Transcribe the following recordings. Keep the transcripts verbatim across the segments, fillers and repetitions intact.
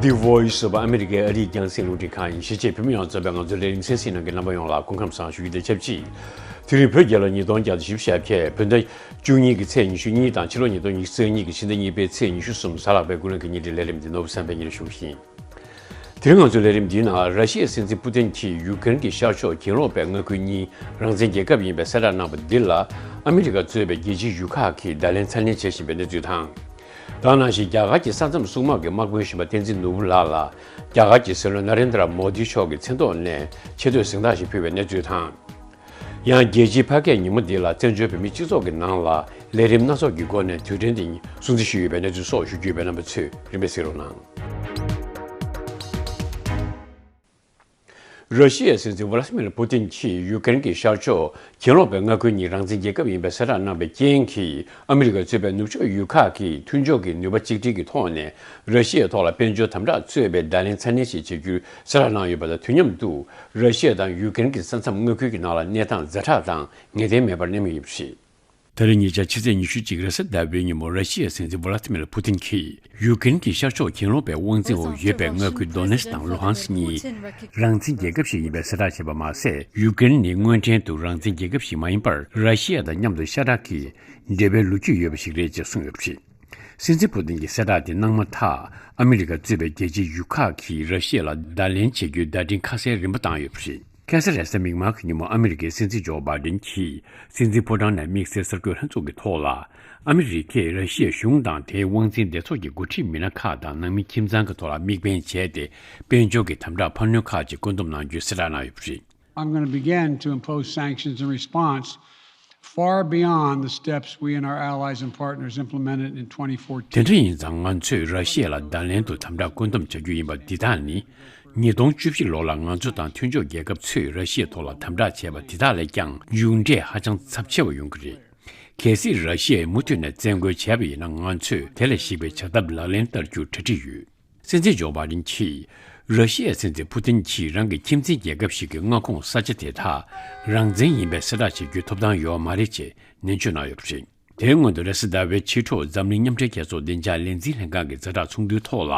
The Voice of America ཨ་རིའི་རྒྱང་སྲིང་རླུང་འཕྲིན་ཁང་ཡིན། གཞིས་བྱེས་བོད་མི་ཡོངས་རྫོགས་པའི་ང་ཚོའི་ལས་རིམ་གསན་གཟིགས་གནང་མཁན་རྣམ་པ་ཡོངས་ལ་སྐུ་ཁམས་བཟང་ཞུ་རྒྱུ་དང་ཆབས་ཅིག་དེ་རིང་བོད་རྒྱལ་ལོ་ཉིས་སྟོང་བརྒྱ་དང་བཞི་བཅུ་ཞེ་བརྒྱད། བོད་ཟླ་བཅུ་གཉིས་ཀྱི་ཚེས་ཉི་ཤུ་གཉིས་དང་ཕྱི་ལོ་ཉིས་སྟོང་ཉི་ཤུ་རྩ་གཉིས་ཀྱི་ཕྱི་ཟླ་གཉིས་པའི་ཚེས་ཉི་ཤུ་གསུམ་གཟའ་ལྷག་པའི་དགུན་གླེང་གི་ཉིན་རེའི་ལས་རིམ་འདི་ནོར་བུ་བསམ་འཕེལ་གཉིས་ལ་ཞུ་གི་ཡིན། དེ་རིང་ང་ཚོའི་ལས་རིམ་འདིའི་ནང་ར་ཤི་ཡའི་སྲིད་འཛིན་པུ་ཏིན་གྱིས་ཡུ་ཀེ་རེན་གྱི་ཤར་ཕྱོགས་གྱེན་ལོག་པའི་མངའ་ཁུལ་གཉིས་རང་བཙན་རྒྱལ་ཁབ་ཡིན་པའི་གསལ་བསྒྲགས་གནང་བ་འདི་ལ་ཨ་མི་རི་ཀ་གཙོས་པའི་རྒྱལ་སྤྱིའི་ཡུལ་ཁག་གིས་བརྡ་ལན་ཚ་ནན་བྱེད་བཞིན་པའི་གནས་ཚུལ་དང་། དེ་ནང་བཞིན་རྒྱ་གར་གྱི་ས་མཚམས་སྲུང་དམག་གི་དམག་དཔོན་གཞོན་པ་བསྟན་འཛིན་ནོར་བུ་ལགས་ལ་རྒྱ་གར་གྱི་སྲིད་བློན་ན་རེན་དྲ་མོ་དི་མཆོག་གི་མཚན་ཐོག་ནས་ཆེ་བསྟོད་གཟེངས་རྟགས་ཤིག་ཕུལ་བའི་གནས་ཚུལ་དང་། ཡང་རྒྱལ་སྤྱིའི་ཕ་སྐད་ཉིན་མོ་འདི་ལ་བཙན་བྱོལ་བོད་མིའི་སྤྱི་ཚོགས་ཀྱི་ནང་ལ་ལས་རིམ་སྣ་ཚོགས་ཀྱི་སྒོ་ནས་དུས་དྲན་དེ་ཉིད་སྲུང་བརྩི་ཞུས་ཡོད་པའི་གནས་ཚུལ་སོགས་ཞུ་རྒྱུ་ཡོད་པས་རྣམ་པ་ཚོས་རིམ་པས་གཟིགས་རོགས་གནང་། ར་ཤི་ཡའི་སྲིད་འཛིན་ཝ་ལ་ཏི་མིར་པུ་ཏིན་གྱིས་ཡུ་ཀེ་རེན་གྱི་ཤར་ཕྱོགས་གྱེན་ལོག་པའི་མངའ་ཁུལ་གཉིས་རང་བཙན་རྒྱལ་ཁབ་ཡིན་པའི་གསལ་བསྒྲགས་གནང་བའི་རྐྱེན་གྱིས་ཨ་མི་རི་ཀ་གཙོས་པའི་ནུབ་ཕྱོགས་ཡུལ་ཁག་གིས་མཐུན་ཕྱོགས་ཀྱི་ནུས་པ་གཅིག་སྒྲིལ་གྱི་ཐོག་ནས་ར་ཤི་ཡའི་ཐོག་ལ་དཔལ་འབྱོར་དམ་དྲག་གཙོས་པའི་བརྡ་ལན་ཚ་ནན་ཞིག་བྱེད་རྒྱུའི་གསལ་བསྒྲགས་གནང་ཡོད་པ་དང་དུས་མཉམ་དུ་ར་ཤི་ཡ་དང་ཡུ་ཀེ་རེན་གྱི་ས་མཚམས་མངའ་ཁུལ་གྱི་ནང་ལ་གནས་སྟངས་ཛ་དྲག་དང་ངེས་གཏན་མེད་པར་གནས་མུས་ཡིན་པ་རེད། ད་རེས་ཉེ་ཆར་ཕྱི་ཚེས་ཉི་ཤུ་གཅིག་རེས་གཟའ་ཟླ་བའི་ཉིན་མོ་ར་ཤི་ཡའི་སྲིད་འཛིན་ཝ་ལ་ཏི་མིར་པུ་ཏིན་གྱིས་ཡུ་ཀེ་རེན་གྱི་ཤར་ཕྱོགས་གྱེན་ལོག་པའི་དབང་འཛིན་འོག་ཡོད་པའི་མངའ་ཁུལ་དོ་ནེ་སི་དང་ལུ་ཧན་སི་གཉིས་རང་བཙན་རྒྱལ་ཁབ་ཞིག་ཡིན་པའི་གསལ་བསྒྲགས་བྱས་པ་མ་ཟད། ཡུ་ཀེ་རེན་ནི་སྔོན་ཐོན་དུ་རང་བཙན་རྒྱལ་ཁབ་ཞིག་མ་ཡིན་པར་ར་ཤི་ཡ་དང་མཉམ་དུ་ཤ་ཁྲག་གི་འབྲེལ་བའི་ལོ་རྒྱུས་ཡོད་པ་ཞིག་རེད་ཅེས་གསུངས་ཡོད་པ་རེད། སྲིད་འཛིན་པུ་ཏིན་གྱི་གསལ་བསྒྲགས་དེ་གནང་མ་ཐག་ཨ་མི་རི་ཀ་གཙོས་པའི་རྒྱལ་སྤྱིའི་ཡུལ་ཁག་གིས་ར་ཤི་ཡ་ལ་བརྡ་ལན་བྱེད་རྒྱུའི་བརྡ་འཕྲིན་ཁ་གསལ་རིམ་པ་བཏང་ཡོད་པ་རེད། ཁ་སང་རེས་གཟའ་མིག་དམར་གྱི་ཉིན་མོ་ཨ་མི་རི་ཀའི་སྲིད་འཛིན་ཇོ་བྷའི་ཌེན་གྱིས་སྲིད་འཛིན་ཕོ་བྲང་ནས་དམིགས་བསལ་གསར་འགོད་ལྷན་ཚོགས་ཀྱི་ཐོག་ལ། ཨ་མི་རི་ཀས་ར་ཤི་ཡའི་གཞུང་དང་དེའི་དབང་འཛིན་སྡེ་ཚོགས་ཀྱི་འགོ་ཁྲིད་མི་སྣ་ཁག་དང་ནང་མི་ཁྱིམ་ཚང་གི་ཐོག་ལ་དམིགས་འབེན་བྱས་ཏེ། དཔལ་འབྱོར་གྱི་དམ་དྲག་འཕར་སྣོན་ཁག་ཅིག་བཀོད་འདོམས་གནང་རྒྱུའི་གསལ་བསྒྲགས་གནང་ཡོད་པ་རེད། I'm going to begin to impose sanctions in response far beyond the steps we and our allies and partners implemented in twenty fourteen. དེ་འདྲ་ཡིན་ཙང་ང་ཚོས་ར་ཤི་ཡ་ལ་བརྡ་ལན་དུ་དམ་དྲག་བཀོད་འདོམས་བྱ་རྒྱུ་ཡིན་པ་འདི་དག་ནི། ཉིས་སྟོང་བཅུ་བཞི་ལོ་ལ་ང་ཚོ་དང་མཐུན་ཕྱོགས་རྒྱལ་ཁབ་ཚོས་ར་ཤི་ཡའི་ཐོག་ལ་དམ་དྲག་བྱས་པ་འདི་དག་ལས་ཀྱང་མཇུག་འབྲས་ཧ་ཅང་ཚབས་ཆེ་བ་ཡོང་གི་རེད། གལ་སྲིད་ར་ཤི་ཡས་མུ་མཐུད་ནས་བཙན་རྒོལ་བྱས་པ་ཡིན་ན་ང་ཚོས་དེ་ལས་ཞིག་པའི་བྱ་ཐབས་ལག་ལེན་བསྟར་རྒྱུར་གྲ་སྒྲིག་ཡོད། སྲིད་འཛིན་ཇོ་བྷའི་ཌེན་གྱིས་ར་ཤི་ཡའི་སྲིད་འཛིན་པུ་ཏིན་གྱིས་རང་གི་ཁྱིམ་མཚེས་རྒྱལ་ཁབ་ཞིག་གི་མངའ་ཁོངས་ས་ཆ་དེ་དག་རང་བཙན་ཡིན་པའི་གསལ་བསྒྲགས་བྱེད་རྒྱུའི་ཐོབ་ཐང་ཡོད་མ་རེད་ཅེས་ནན་བརྗོད་གནང་ཡོད་པ་རེད། དེའི་སྔོན་དུ་རེས་གཟའ་ཟླ་བའི་ཕྱི་དྲོ་འཛམ་གླིང་མཉམ་འབྲེལ་རྒྱལ་ཚོགས་བདེ་འཇགས་ལས་འཛིན་ལྷན་ཁང་གི་ཛ་དྲག་ཚོགས་འདུའི་ཐོག་ལ་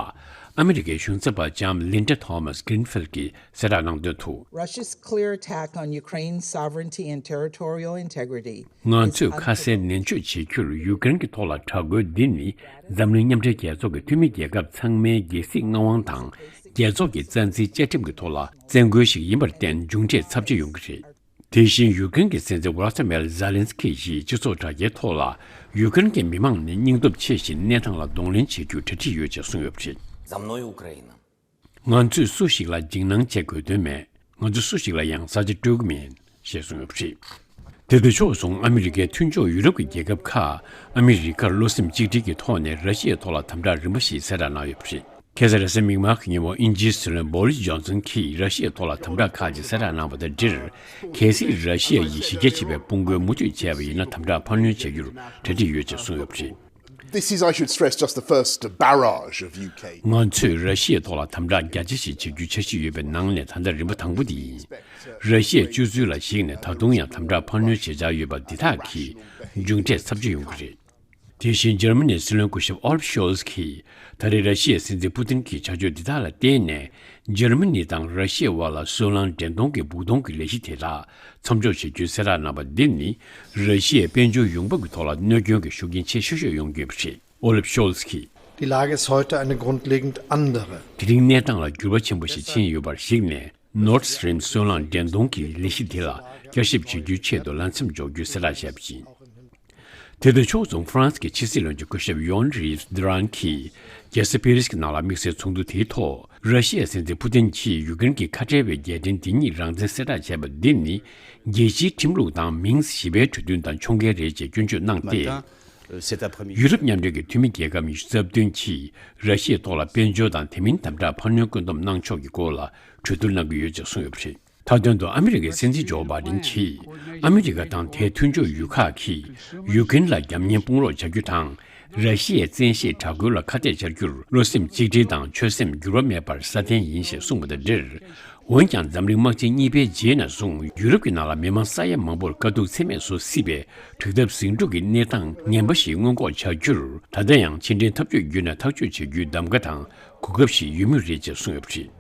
ཨ་མི་རི་ཀའི་གཞུང་ཚབ་པ་ལྕམ་ལིན་ཌ་ཐོ་མཱས་གྷི་རིན་ཕིལ་གྱིས་གསལ་བསྒྲགས་གནང་དོན་དུ། Russia's clear attack on Ukraine's sovereignty and territorial integrity ང་ཚོས་ཁ་གསལ་ནན་བརྗོད་བྱེད་རྒྱུར་ཡུ་ཀེ་རེན་གྱི་ཐོག་ལ་དྲག་རྒོལ་འདི་ནི་འཛམ་གླིང་མཉམ་འབྲེལ་རྒྱལ་ཚོགས་ཀྱི་འཐུས་མི་རྒྱལ་ཁབ་ཚང་མའི་རྒྱལ་སྲིད་མངའ་དབང་དང་རྒྱལ་ཚོགས་ཀྱི་རྩ་འཛིན་བཅའ་ཁྲིམས་ཀྱི་ཐོག་ལ་བཙན་རྒོལ་ཞིག་ཡིན་པར་བརྟེན་མཇུག་འབྲས་ཚབས་ཆེ་ཡོང་གི་རེད། དེ་བཞིན་ཡུ་ཀེ་རེན་གྱི་སྲིད་འཛིན་ཝོ་ལ་ཏི་མེར་ཛེ་ལན་སི་ཀི་ཡིས་སྤྱི་ཚོགས་དྲ་རྒྱའི་ཐོག་ལ་ཡུ་ཀེ་རེན་གྱི་མི་མང་ནི་སྙིང་སྟོབས་ཆེ་ཞིང་གནས་སྟངས་ལ་གདོང་ལེན་བྱེད་རྒྱུར་གྲ་སྒྲིག་ཡོད་ཅེས་གསུངས་ཡོད་པ་རེད། За мной Украина. ང་ཚོས་སུ་ཞིག་ལ་འཇིགས་སྣང་བྱེད་དགོས་དོན་མེད། ང་ཚོ་སུ་ཞིག་ལ་ཡང་ས་ཆ་སྤྲོད་ཀྱི་མིན། ཞེས་གསུངས་ཡོད་པ་རེད། དེ་དང་ཕྱོགས་མཚུངས་ཨ་མི་རི་ཀའི་མཐུན་ཕྱོགས་ཡུ་རོབ་ཀྱི་རྒྱལ་ཁབ་ཁག་ཨ་མི་རི་ཀར་བློ་སེམས་གཅིག་སྒྲིལ་གྱི་ཐོག་ནས་ར་ཤི་ཡའི་ཐོག་ལ་དམ་དྲག་རིམ་པ་ཞིག་གསལ་བསྒྲགས་གནང་ཡོད་པ་རེད། ཁ་སང་རེས་གཟའ་མིག་དམར་གྱི་ཉིན་མོ་དབྱིན་ཇིའི་སྲིད་བློན་བོ་རིས་ཇོན་སན་གྱིས་ར་ཤི་ཡའི་ཐོག་ལ་དམ་དྲག་ཁག་ཅིག་གསལ་བསྒྲགས་གནང་བ་དང་འབྲེལ། གལ་སྲིད་ར་ཤི་ཡ་ཡིས་གཞི་རྒྱ་ཆེ་བའི་དཔུང་རྒོལ་མུ་མཐུད་བྱས་པ་ཡིན་ན་དམ་དྲག་འཕར་སྣོན་བྱ་རྒྱུར་གྲ་སྒྲིག་ཡོད་ཅེས་གསུངས་ཡོད་པ་རེད། This is, I should stress, just the first barrage of U K. ང་ཚོས་ར་ཤི་ཡའི་ཐོག་ལ་དམ་དྲག་རྒྱ་ཆེ་ཞིག་བྱེད་རྒྱུའི་འཆར་གཞི་ཡོད་པའི་ནང་ནས་ད་ལྟ་རིམ་པ་དང་པོ་འདི་ཡིན། ར་ཤི་ཡའི་སྤྱོད་ཚུལ་ལ་གཞིགས་ནས་ད་དུང་ཡང་དམ་དྲག་འཕར་སྣོན་བྱེད་འཆར་ཡོད་པ་འདི་དག་གིས་མཇུག་འབྲས་ཚབས་ཆེ་ཡོང་གི་རེད། དེ་བཞིན་འཇར་མ་ནིའི་སྲིད་བློན་སྐུ་ཞབས་ཨོ་ལབ་ཤོལ་ཚ་གིས་ད་རེས་ར་ཤི་ཡའི་སྲིད་འཛིན་པུ་ཏིན་གྱི་བྱ་སྤྱོད་འདི་དག་ལ་བརྟེན་ནས་འཇར་མ་ནི་དང་ར་ཤི་ཡའི་དབར་ལ་སོལ་རླངས་འདྲེན་གཏོང་གི་སྦུག་གཏོང་གི་ལས་གཞི་དེ་དག་མཚམས་འཇོག་བྱེད་རྒྱུའི་གསལ་བསྒྲགས་གནང་བ་འདི་ནི་ར་ཤི་ཡའི་དཔལ་འབྱོར་ཡོང་འབབ་ཀྱི་ཐོག་ལ་གནོད་སྐྱོན་གྱི་ཤུགས་རྐྱེན་ཆེ་ཤོས་ཤིག་ཡོང་གི་ཡོད་པ་རེད། ཨོ་ལབ་ཤོལ་ཚ་གིས། Die Lage ist heute eine grundlegend andere. དེ་རིང་གནས་སྟངས་ལ་འགྱུར་བ་ཆེན་པོ་ཞིག་ཕྱིན་ཡོད་པར་གཞིགས་ནས། Nord Stream སོལ་རླངས་འདྲེན་གཏོང་གི་ལས་གཞི་དེ་ལ་བསྐྱར་ཞིབ་བྱེད་རྒྱུའི་ཆེད་དུ་ལམ་སེང་འཇོག་རྒྱུའི་གསལ་བསྒྲགས་བྱས་པ་ཡིན། དེ་དང་ཕྱོགས་མཚུངས་ཧྥ་རན་སི་གི་ཕྱི་སྲིད་བློན་ཆེན་སྐུ་ཞབས་ཡོན་རིབ་དི་རན་གྱིས་རྒྱལ་ས་པེ་རིས་ཀྱི་ནང་ལ་དམིགས་བསལ་ཚོགས་འདུ་དེའི་ཐོག་ར་ཤི་ཡའི་སྲིད་འཛིན་པུ་ཏིན་གྱིས་ཡུ་ཀེ་རེན་གྱི་ཁ་བྲལ་བའི་རྒྱལ་ཕྲན་འདི་ཉིད་རང་བཙན་གསལ་བསྒྲགས་བྱས་པ་འདི་ནི་རྒྱལ་སྤྱིའི་ཁྲིམས་ལུགས་དང་མིང་ཞི་བའི་གྲོས་མཐུན་དང་མཆོང་བརྒལ་རེད་ཅེས་སྐྱོན་བརྗོད་གནང་སྟེ། ཡུ་རོབ་མཉམ་འབྲེལ་གྱི་འཐུས་མི་རྒྱལ་ཁབ་ཉི་ཤུ་རྩ་བདུན་གྱིས་ར་ཤི་ཡའི་ཐོག་ལ་དཔལ་འབྱོར་དང་དེ་མིན་དམ་དྲག་འཕར་སྣོན་བཀོད་འདོམས་གནང་ཕྱོགས་ཀྱི་སྐོར་ལ་གྲོས་བསྡུར་གནང་གི་ཡོད་ཅེས་གསུངས་ཡོད་པ་རེད། མཐའ་དོན་དུ་ཨ་མི་རི་ཀའི་སྲིད་འཛིན་ཇོ་བྷའི་ཌེན་གྱིས་ཨ་མི་རི་ཀ་དང་དེའི་མཐུན་ཕྱོགས་ཡུལ་ཁག་གིས་ཡུ་ཀེ་རེན་ལ་རྒྱབ་གཉེན་དཔུང་རོགས་བྱ་རྒྱུ་དང་། ར་ཤི་ཡའི་བཙན་ཤེད་དྲག་རྒོལ་ལ་ཁ་གཏད་བཅར་རྒྱུར་བློ་སེམས་གཅིག་སྒྲིལ་དང་ཆོད་སེམས་འགྱུར་བ་མེད་པར་སྲ་བརྟན་ཡིན་ཞེས་གསུངས་པ་དང་འབྲེལ། འོན་ཀྱང་འཛམ་གླིང་དམག་ཆེན་གཉིས་པའི་རྗེས་ནས་བཟུང་ཡུ་རོབ་ཀྱི་ནང་ལ་མི་མང་ས་ཡ་མང་པོར་དཀའ་སྡུག་ཚད་མེད་བཟོ་སྲིད་པའི་དྲག་འཐབ་ཟིང་འཁྲུག་གི་གནས་སྟངས་ངན་པ་ཞིག་མངོན་ལྐོག་ཆགས་རྒྱུར། ད་ལྟ་ཡང་ཕྱི་འབྲེལ་འཐབ་ཇུས་བརྒྱུད་ནས་ཐག་གཅོད་བྱེད་རྒྱུའི་གདམ་ག་དང་གོ་སྐབས་ཤིག་ཡོད་མུས་རེད་ཅེས་གསུངས་ཡོད་པ་རེད།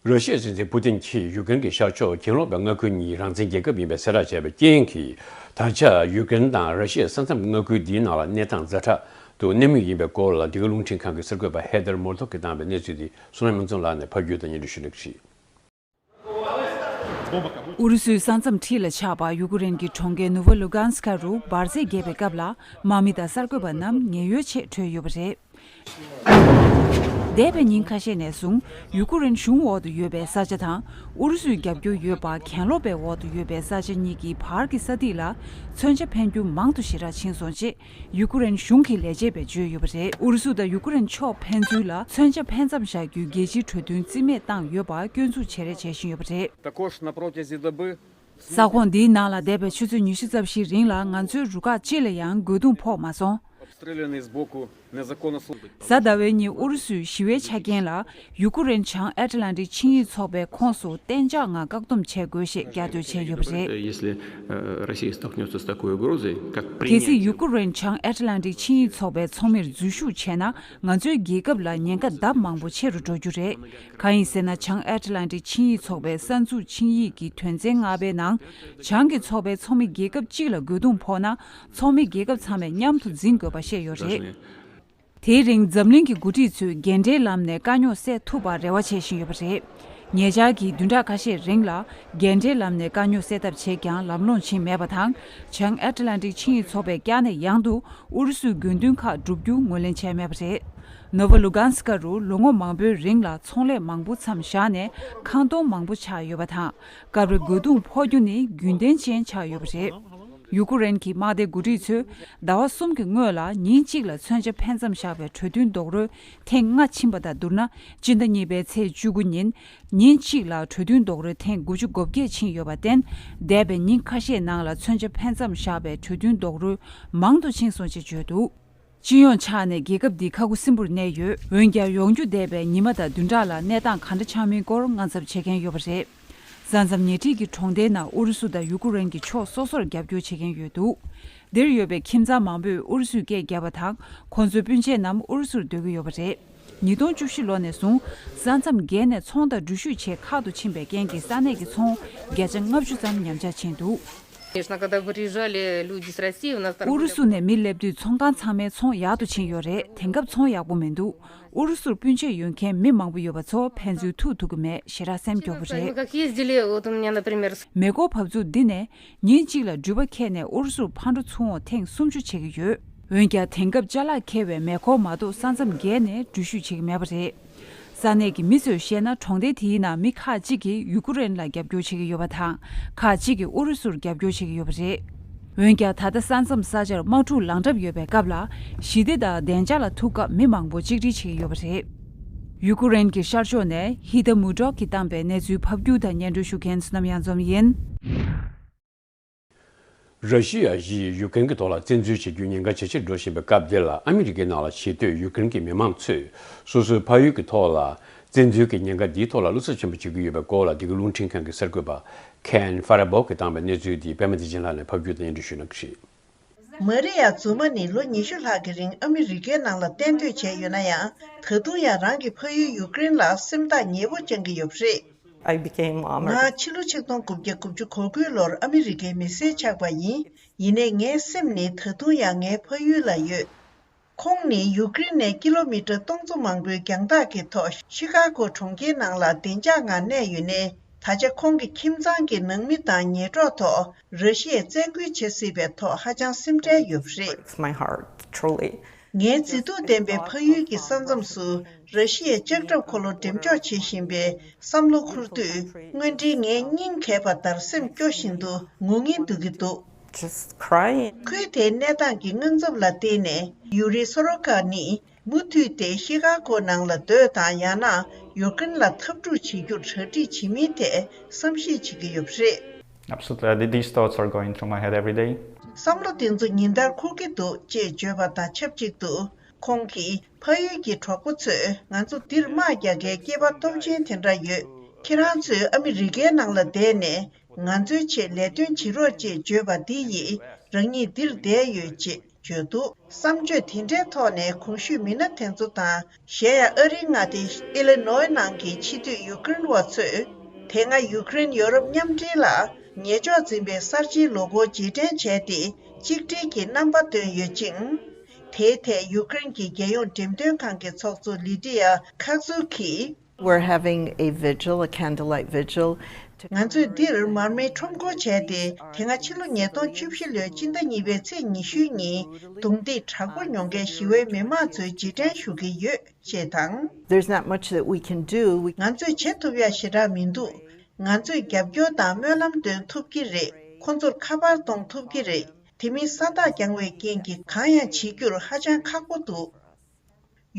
ར་ཤི་ཡའི་སྲིད་འཛིན་པུ་ཏིན་གྱིས་ཡུ་ཀེ་རེན་གྱི་ཤར་ཕྱོགས་གྱེན་ལོག་པའི་མངའ་ཁུལ་གཉིས་རང་བཙན་རྒྱལ་ཁབ་ཡིན་པའི་གསལ་བསྒྲགས་བྱས་པའི་རྐྱེན་གྱིས། ད་ཆ་ཡུ་ཀེ་རེན་དང་ར་ཤི་ཡའི་ས་མཚམས་མངའ་ཁུལ་འདིའི་ནང་ལ་གནས་སྟངས་ཛ་དྲག་ཏུ་གནས་མུས་ཡིན་པའི་སྐོར་ལ་འདི་ག་རླུང་འཕྲིན་ཁང་གི་གསར་འགོད་པ་ཧེ་དར་མོར་ཐོག་གིས་བཏང་བའི་གནས་ཚུལ་དེ་བསོད་ནམས་དབྱངས་འཛོམས་ལགས་ནས་ཕབ་སྒྱུར་དང་སྙན་སྒྲོན་ཞུ་གནང་གི་རེད། ཨུ་རུ་སུའི་ས་མཚམས་འཁྲིས་ལ་ཆགས་པ་ཡུ་ཀེ་རེན་གྱི་གྲོང་ཁྱེར་ནུ་ཝ་ལུ་གྷན་སི་ཁ་རུ་འབར་རྫས་རྒྱས་པའི་སྐབས་ལ་དམག་མི་དང་གསར་འགོད་པ་རྣམས་ཉེན་གཡོལ་ཆེད་བྲོས་ཡོད་པ་རེད། འདས་པའི་ཉིན་ཁ་ཤས་ནས་བཟུང་ཡུ་ཀེ་རེན་གཞུང་འོག་ཏུ་ཡོད་པའི་ས་ཆ་དང་ཨུ་རུ་སུའི་རྒྱབ་སྐྱོར་ཡོད་པ་གྱེན་ལོག་པའི་འོག་ཏུ་ཡོད་པའི་ས་ཆ་གཉིས་ཀྱི་བར་གྱི་ས་ཐིག་ལ་མཚོན་ཆ་འཕེན་རྒྱུ་མང་དུ་ཞེ་དྲག་ཕྱིན་སོང་ཅེས་ཡུ་ཀེ་རེན་གཞུང་གི་ལས་བྱེད་པས་བརྗོད་ཡོད་པ་རེད། ཨུ་རུ་སུ་དང་ཡུ་ཀེ་རེན་ཕྱོགས་ཕན་ཚུན་ལ་མཚོན་ཆ་འཕེན་མཚམས་བཞག་རྒྱུའི་རྒྱལ་སྤྱིའི་གྲོས་མཐུན་རྩིས་མེད་བཏང་ཡོད་པ་སྐྱོན་འཛུགས་བྱེད་རེས་བྱེད་བཞིན་ཡོད་པ་རེད། Також на протязі доби ས་ཁོངས་འདིའི་ནང་ལ་འདས་པའི་ཆུ་ཚོད་ཉི་ཤུ་རྩ་བཞིའི་རིང་ལ་ང་ཚོའི་རུ་ཁག་གཅིག་ལ་ཡང་རྒོལ་རྡུང་ཕོག་མ་སོང་། Обстріляні з боку незаконно службить. གཟའ་ཟླ་བའི་ཉིན་ཨུ་རུ་སུའི་ཞི་བའི་ཆ་རྐྱེན་ལ་ཡུ་ཀེ་རེན་བྱང་ཨེ་ཊ་ལན་ཏིག་ཆིངས་ཡིག་ཚོགས་པའི་ཁོངས་སུ་གཏན་འཇགས་ངང་བཀག་སྡོམ་བྱེད་དགོས་ཞེས་རྒྱབ་སྐྱོར་བྱས་ཡོད་པ་རེད། Если э, Россия столкнется с такой угрозой, как принятие. གལ་སྲིད་ཡུ་ཀེ་རེན་བྱང་ཨེ་ཊ་ལན་ཏིག་ཆིངས་ཡིག་ཚོགས་པའི་ཚོགས་མིར་འཛུལ་ཞུགས་བྱས་ན་ང་ཚོའི་རྒྱལ་ཁབ་ལ་ཉེན་ཁ་ལྡབ་མང་པོ་ཆེ་རུ་འགྲོ་རྒྱུ་རེད། གང་ཡིན་ཟེར་ན་བྱང་ཨེ་ཊ་ལན་ཏིག་ཆིངས་ཡིག་ཚོགས་པའི་གསར་འཛུགས་ཆིངས་ཡིག་གི་དོན་ཚན་ལྔ་པའི་ནང་བྱང་གི་ཚོགས་པའི་ཚོགས་མི་རྒྱལ་ཁབ་གཅིག་ལ་རྒོལ་རྡུང་ཕོག་ན་ཚོགས་མི་རྒྱལ་ཁབ་ཚང་མས་མཉམ་དུ་འཛིང་དགོས་པ་བཤད་ཡོད་རེད། དེའི་རིང་འཛམ་གླིང་གི་འགོ་ཁྲིད་ཚོས་རྒན་གྲས་ལམ་ནས་དཀའ་རྙོག་སེལ་ཐུབ་པར་རེ་བ་བྱེད་བཞིན་ཡོད་པ་རེད། ཉེ་ཆར་གྱི་བདུན་ཕྲག་ཁ་ཤས་རིང་ལ་རྒན་གྲས་ལམ་ནས་དཀའ་རྙོག་སེལ་ཐབས་བྱས་ཀྱང་ལམ་ལྷོང་ཕྱིན་མེད་པ་དང་བྱང་ཨེ་ཊ་ལན་ཏིག་ཆིངས་ཡིག་ཚོགས་པས་བསྐྱར་ནས་ཡང་དུ་ཨུ་རུ་སུའི་དགོས་འདུན་ཁག་བསྒྲུབ་རྒྱུ་ངོས་ལེན་བྱས་མེད་པ་རེད། ནོ་ཝ་ལུ་གྷན་སི་ཀ་རུ་ལོ་ངོ་མང་པོའི་རིང་ལ་ཚོང་ལས་མང་པོ་མཚམས་བཞག་ནས་ཁང་སྟོང་མང་པོ་ཆགས་ཡོད་པ་དང་། སྐབས་རེ་རྒོལ་རྡུང་ཕོག་རྒྱུ་ནི་རྒྱུན་ལྡན་ཅན་ཆགས་ཡོད་པ་རེད། ཡུ་ཀེ་རེན་གྱི་དམག་སྡེ་འགོ་ཁྲིད་ཚོས་ཟླ་བ་གསུམ་གྱི་སྔོན་ལ་ཉིན་གཅིག་ལ་མཚོན་ཆ་འཕེན་མཚམས་བཞག་པའི་གྲོས་མཐུན་རྡོག་རོལ་ཐེངས་ལྔ་ཕྱིན་པ་དང་བསྡུར་ན། སྤྱི་ཟླ་གཉིས་པའི་ཚེས་བཅུ་དགུ་ཉིན་ཉིན་གཅིག་ལ་གྲོས་མཐུན་རྡོག་རོལ་ཐེངས་དགུ་བཅུ་གོ་བརྒྱད་ཕྱིན་ཡོད་པར་བརྟེན། འདས་པའི་ཉིན་ཁ་ཤས་ནང་ལ་མཚོན་ཆ་འཕེན་མཚམས་བཞག་པའི་གྲོས་མཐུན་རྡོག་རོལ་མང་དུ་ཕྱིན་སོང་ཅེས་བརྗོད་འདུག་སྤྱི་ཡོངས་ཆ་ནས་རྒྱལ་ཁབ་འདི་ཁ་ཁུ་སིམ་པོར་གནས་ཡོད། འོན་ཀྱང་ཡོང་རྒྱུ་འདས་པའི་ཉི་མ་དང་བདུན་ཕྲག་ལ་གནས་སྟངས་ག་འདྲ་ཆགས་མིན་སྐོར་དངངས་འཚབ་བྱེད་མཁན་ཡོད་པ་རེད། ས་མཚམས་ཉེ་འཁྲིས་ཀྱི་གྲོང་སྡེའི་ནང་ཨུ་རུ་སུ་དང་ཡུ་ཀེ་རེན་གྱི་ཕྱོགས་སོ་སོར་རྒྱབ་སྐྱོར་བྱེད་མཁན་ཡོད་འདུག་འདིར་ཡོད་པའི་ཁྱིམ་ཚང་མང་པོས་ཨུ་རུ་སུས་སྐད་བརྒྱབ་པ་དང་ཁོང་ཚོའི་སྤུན་མཆེད་རྣམས་ཨུ་རུ་སུར་སྡོད་ཀྱི་ཡོད་པ་རེད། ཉིས་སྟོང་བཅུ་བཞི་ལོ་ནས་བཟུང་ས་མཚམས་བརྒལ་ནས་ཚོང་དང་འགྲུལ་བཞུད་ཆེད་ཁག་ཏུ་ཕྱིན་པའི་རྐྱེན་གྱིས་ས་གནས་ཀྱི་ཚོང་བརྒྱ་ཆ་ལྔ་བཅུ་ཙམ་ཉམས་ཆག་ཕྱིན་འདུག Конечно, когда приезжали люди с России, у нас там ཨུ་རུ་སུ་ནས་མི་སླེབས་དུས་ཚོང་ཁང་ཚང་མའི་ཚོང་ཡག་ཏུ་ཕྱིན་ཡོད་རེད། དེང་སྐབས་ཚོང་ཡག་པོ་མི་འདུག་ཨུ་རུ་སུར་སྤུན་མཆེད་ཡོད་མཁན་མི་མང་པོ་ཡོད་པ་ཚོ་ཕན་ཚུན་ཐུག་ཐུབ་ཀྱི་མེད། ཞེ་དྲག་སེམས་སྐྱོ་པོ་རེད། Как ездили, вот у меня, например, с- མེ་འཁོར་བབས་ཚུགས་འདི་ནས་ཉིན་གཅིག་ལ་འགྲུལ་པ་ཁྱེར་ནས་ཨུ་རུ་སུར་ཕར་འགྲོ་ཚུར་འོང་ཐེངས་སུམ་ཅུ་བྱེད་ཀྱི་ཡོད། འོན་ཀྱང་དེང་སྐབས་ཅ་ལག་འཁྱེར་བའི་མེ་འཁོར་མ་གཏོགས་ས་མཚམས་བརྒལ་ནས་འགྲུལ་བཞུད་བྱེད་ཀྱི་མེད་པ་རེད། ས་གནས་ཀྱི་མི་ཚོས་བཤད་ན་གྲོང་སྡེ་དེའི་ནང་མི་ཁག་ཅིག་གིས་ཡུ་ཀེ་རེན་ལ་རྒྱབ་སྐྱོར་བྱེད་ཀྱི་ཡོད་པ་དང་ཁག་ཅིག་གིས་ཨུ་རུ་སུར་རྒྱབ་སྐྱོར་བྱེད་ཀྱི་ཡོད་པ་རེད། འོན་ཀྱང་ད་ལྟ་ས་མཚམས་ས་ཆར་དམག་འཁྲུག་ལངས་གྲབས་ཡོད་པའི་སྐབས་ལ་ཞི་བདེ་དང་བདེ་འཇགས་ལ་ཐུག་སྐབས་མི་མང་པོ་གཅིག་སྒྲིལ་བྱེད་ཀྱི་ཡོད་པ་རེད། ཡུ་ཀེ་རེན་གྱི་ཤར་ཕྱོགས་ནས་ཧི་ད་མུ་ཌོག་གིས་བཏང་པའི་གནས་ཚུལ་ཕབ་སྒྱུར་དང་སྙན་སྒྲོན་ཞུ་མཁན་བསོད་ནམས་གཡང་འཛོམས་ཡིན། ར་ཤི་ཡ་ཡིས་ཡུ་ཀེ་རེན་གྱི་ཐོག་ལ་བཙན་འཛུལ་བྱེད་རྒྱུའི་ཉེན་ཁ་ཇེ་ཆེར་འགྲོ་བཞིན་པའི་སྐབས་འདི་ལ་ཨ་མི་རི་ཀའི་ནང་ལ་གཞིས་སྡོད་ཡུ་ཀེ་རེན་གྱི་མི་མང་ཚོས་སོ་སོའི་ཕ་ཡུལ་གྱི་ཐོག་ལ་བཙན་འཛུལ་གྱི་ཉེན་ཁ་འདིའི་ཐོག་ལ་བློ་འཚབ་ཆེན་པོ་བྱེད་ཀྱི་ཡོད་པའི་སྐོར་ལ་འདི་ག་རླུང་འཕྲིན་ཁང་གི་གསར་འགོད་པ་ཁེན་ཧྥ་ར་བོ་གིས་བཏང་པའི་གནས་ཚུལ་འདི་པད་མ་བདེ་ཆེན་ལགས་ནས་ཕབ་སྒྱུར་དང་སྙན་སྒྲོན་ཞུ་གནང་གི་རེད། མ་རི་ཡ་ཛུ་མ་ནི་ལོ་ཉི་ཤུ་ལྷག་གི་རིང་ཨ་མི་རི་ཀའི་ནང་ལ་གཏན་སྡོད་བྱས་ཡོད་ན་ཡང་། ད་དུང་ཡང་རང་གི་ཕ་ཡུལ་ཡུ་ཀེ་རེན་ལ་སེམས་ཐག་ཉེ་པོ་བཅངས་ཀྱི་ཡོད་པ་རེད། I became American. ང་ཕྱི་ལོ་ཆིག་སྟོང་དགུ་བརྒྱ་དགུ་བཅུ་གོ་དགུའི་ལོར་ཨ་མི་རི་ཀའི་མི་སེར་ཆགས་པ་ཡིན། ཡིན་ནའི་ངའི་སེམས་ནི་ད་དུང་ཡང་ངའི་ཕ་ཡུལ་ལ་ཡོད། ཁོང་ནི་ཡུ་ཀེ་རེན་ནས་ཀི་ལོ་མི་ཊར་སྟོང་ཚོ་མང་པོའི་རྒྱང་ཐག་གི་ཐོག་ཤི་ཀ་གོ་གྲོང་ཁྱེར་ནང་ལ་བདེ་འཇགས་ངང་གནས་ཡོད་ནའི། ད་ཆ་ཁོང་གི་ཁྱིམ་ཚང་གི་ནང་མི་དང་ཉེ་གྲོགས་ཐོག་ར་ཤི་ཡས་བཙན་རྒོལ་བྱེད་སྲིད་པའི་ཐོག་ཧ་ཅང་སེམས་ཁྲལ་ཡོད་པ་རེད། Breaks my heart, truly. ངའི་མཛེས་སྡུག་ལྡན་པའི་ཕ་ཡུལ་གྱི་ས་མཚམས་སུ་ར་ཤི་ཡའི་ལྕགས་ཁྲབ་འཁོར་ལོ་འགྲེམས་འཇོག་བྱེད་བཞིན་པའི་བསམ་བློ་འཁོར་དུས། དངོས་འབྲེལ་ངའི་སྙིང་གས་པ་ལྟར་སེམས་སྐྱོ་བཞིན་དུ་ངུ་སྙིང་འདོད་ཀྱི་འདུག Just crying. ཁོས་དེའི་གནས་སྟངས་ཀྱི་དངངས་འཚབ་ལ་བརྟེན་ནས་ཡུ་རི་སོ་རོ་ཀ་ནི་མུ་མཐུད་དེ་ཤི་ཀ་གོ་ནང་ལ་སྡོད་དང་ཡང་ན་ཡུ་ཀེ་རེན་ལ་འཐབ་འཁྲུག་བྱེད་རྒྱུར་གྲ་སྒྲིག་བྱེད་མིན་ཐད་བསམ་གཞིག་བྱེད་ཀྱི་ཡོད་པ་རེད། Absolutely. Th- These thoughts are going through my head every day. བསམ་བློ་དེ་ཚོ་ཉིན་ལྟར་འཁོར་གྱི་འདུག་ཅེས་བརྗོད་པ་དང་ཆབས་ཅིག་ཏུ། ཁོང་གིས་ཕ་ཡུལ་གྱི་གྲོགས་པོ་ཚོས་ང་ཚོ་འདིར་དམག་རྒྱག་མཁན་སྐྱེས་པ་སྟོབས་ཆེན་དེ་འདྲ་ཡོད། ཁྱེད་རང་ཚོས་ཨ་མི་རི་ཀའི་ནང་ལ་བསྡད་ནས་ང་ཚོའི་ཆེད་ལས་དོན་བྱེད་རོགས་ཅེས་བརྗོད་པ་འདི་ཡིས་རང་ཉིད་འདིར་བསྡད་ཡོད་ཅེས་བརྗོད་འདུག་བསམ་བརྗོད་དེ་འདྲའི་ཐོག་ནས་གོང་ཞུས་མི་སྣ་དེ་ཚོ་དང་གཞན་ཡང་ཨ་རིའི་མངའ་སྡེ་ཨི་ལི་ནོའི་ནང་གི་ཕྱི་སྡོད་ཡུ་ཀེ་རེན་བ་ཚོས། དེ་སྔ་ཡུ་ཀེ་རེན་ཡོ་རོབ་མཉམ་འབྲེལ་ལ་ཉེ་ཕྱོགས་འཛིན་པའི་གསར་བརྗེའི་ལོ་འཁོར་རྗེས་དྲན་བྱས་ཏེ་གཅིག་སྒྲིལ་གྱི་རྣམ་པ་བཏོན་ཡོད་ཅིང་། དེའི་ཐད་ཡུ་ཀེ་རེན་གྱི་རྒྱལ་ཡོངས་འགྲེམས་སྟོན་ཁང་གི་ཚོགས་གཙོ་ལི་ཏི་ཡ་ཁག་ཛུ་གིས། We're having a vigil, a candlelight vigil. ང་ཚོས་འདིར་མར་མེའི་ཁྲོམ་སྐོར་བྱས་ཏེ་དེ་སྔ་ཕྱི་ལོ་ཉིས་སྟོང་བཅུ་བཞི་ལོའི་སྤྱི་ཟླ་གཉིས་པའི་ཚེས་ཉི་ཤུའི་ཉིན་རྡུང་རྡེག་དྲག་པོ་མྱོང་མཁན་ཞི་བའི་མི་མང་ཚོའི་རྗེས་དྲན་ཞུ་གི་ཡོད། ཅེས་དང་། There's not much that we can do. We ང་ཚོས་བྱེད་ཐུབ་ཡ་ཞེ་དྲག་མི་འདུག་ང་ཚོས་རྒྱབ་སྐྱོར་དང་སྨོན་ལམ་འདོན་ཐུབ་ཀྱི་རེད། ཁོ་ཚོར་ཁ་པར་གཏོང་ཐུབ་ཀྱི་རེད། དེ་མིན་ས་རྟགས་རྐྱང་བའི་རྐྱེན་གྱིས་གང་ཡང་བྱེད་རྒྱུར་ཧ་ཅང་ཁག་པོ་འདུག་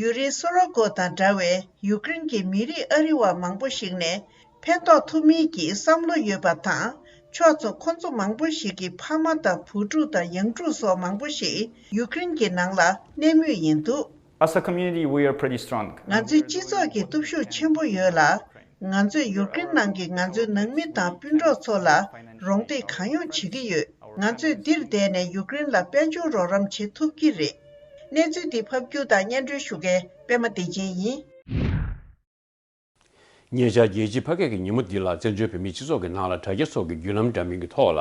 ཡུ་རིན་སོ་རོ་ཀོ་དང་འདྲ་བའི་ཡུ་ཀེ་རེན་གྱི་མི་རིགས་ཨ་རི་བ་མང་པོ་ཞིག་ནས་ཕན་ཐོགས་ཐུབ་མིན་གྱི་བསམ་བློ་ཡོད་པ་དང་། ཕྱོགས་མཚུངས་ཁོ་ཚོ་མང་པོ་ཞིག་གི་ཕ་མ་དང་བུ་ཕྲུག་དང་ཡང་ཕྲུག་སོགས་མང་པོ་ཞིག་ཡུ་ཀེ་རེན་གྱི་ནང་ལ་གནས་མུས་ཡིན་འདུག As a community, we are pretty strong. ང་ཚོའི་སྤྱི་ཚོགས་ཀྱི་སྟོབས་ཤུགས་ཆེན་པོ་ཡོད་ལ། ང་ཚོས་ཡུཀ་རེན་ནང་གི་ང་ཚོའི་ནང་མི་དང་སྤུན་གྲོགས་ཚོ་ལ་རོགས་འདེགས་གང་ཡོང་བྱེད་ཀྱི་ཡོད། ང་ཚོས་འདིར་བསྡད་ནས་ཡུཀ་རེན་ལ་དཔལ་འབྱོར་རོགས་རམ་བྱེད་ཐུབ་ཀྱི་རེད། གནས་ཚུལ་འདི་ཕབ་སྒྱུར་དང་སྙན་སྒྲོན་ཞུ་མཁན་པད་མ་བདེ་ཆེན་ཡིན། ཉེ་ཆར་རྒྱལ་སྤྱིའི་ཕ་སྐད་ཀྱི་ཉིན་མོ་འདི་ལ་བཙན་བྱོལ་བོད་མིའི་སྤྱི་ཚོགས་ཀྱི་ནང་ལ་དྲ་རྒྱ་སོགས་ཀྱི་བརྒྱུད་ལམ་འདྲ་མིན་གྱི་ཐོག་ལ་